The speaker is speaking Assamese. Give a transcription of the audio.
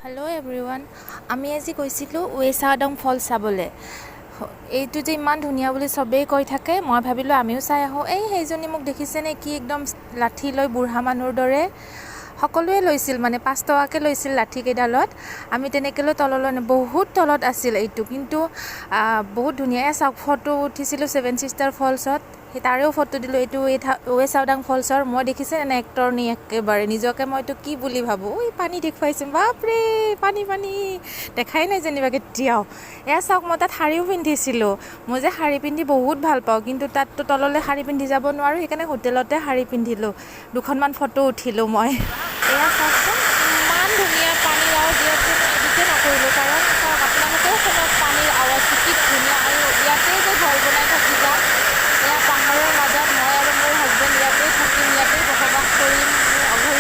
হেল্ল' এভৰিৱান, আমি আজি গৈছিলোঁ ৱেচাউডাং ফলছ চাবলৈ। এইটো যে ইমান ধুনীয়া বুলি চবেই কৈ থাকে, মই ভাবিলোঁ আমিও চাই আহোঁ। এই সেইজনী মোক দেখিছেনে, কি একদম লাঠি লৈ বুঢ়া মানুহৰ দৰে। সকলোৱে লৈছিল, মানে 5 টকাকৈ লৈছিল লাঠিকেইডালত। আমি তেনেকৈ লৈ তললৈ, বহুত তলত আছিল এইটো, কিন্তু বহুত ধুনীয়া। চাওক, ফটো উঠিছিলোঁ ছেভেন ছিষ্টাৰ ফলছত, সেই তাৰেও ফটো দিলোঁ। এইটো ৱেচাউডাং ফলছৰ। মই দেখিছে নে এক্টৰনি, একেবাৰে নিজকে মইতো কি বুলি ভাবোঁ। ঐ, পানী দেখুৱাইছে, বাপৰে, পানী পানী দেখাই নাই যেনিবা কেতিয়াও। এয়া চাওক, মই তাত শাৰীও পিন্ধিছিলোঁ। মই যে শাৰী পিন্ধি বহুত ভাল পাওঁ, কিন্তু তাততো তললৈ শাৰী পিন্ধি যাব নোৱাৰোঁ, সেইকাৰণে হোটেলতে শাৰী পিন্ধিলোঁ। দুখনমান ফটো উঠিলোঁ মই। এয়া চাওকচোন, ইমান ধুনীয়া পানীৰ আৱাজ। ইয়াতে মই এডিটে নকৰিলোঁ, কাৰণ চাওক, আপোনালোকেও শুনক পানীৰ আৱাজটো কি ধুনীয়া। আৰু ইয়াতেই যে ঘৰ বনাই থাকি যাম। এয়া পাহাৰৰ মাজত মই আৰু মোৰ হাজবেণ্ড ইয়াতেই থাকিম, ইয়াতেই বসবাস কৰিম।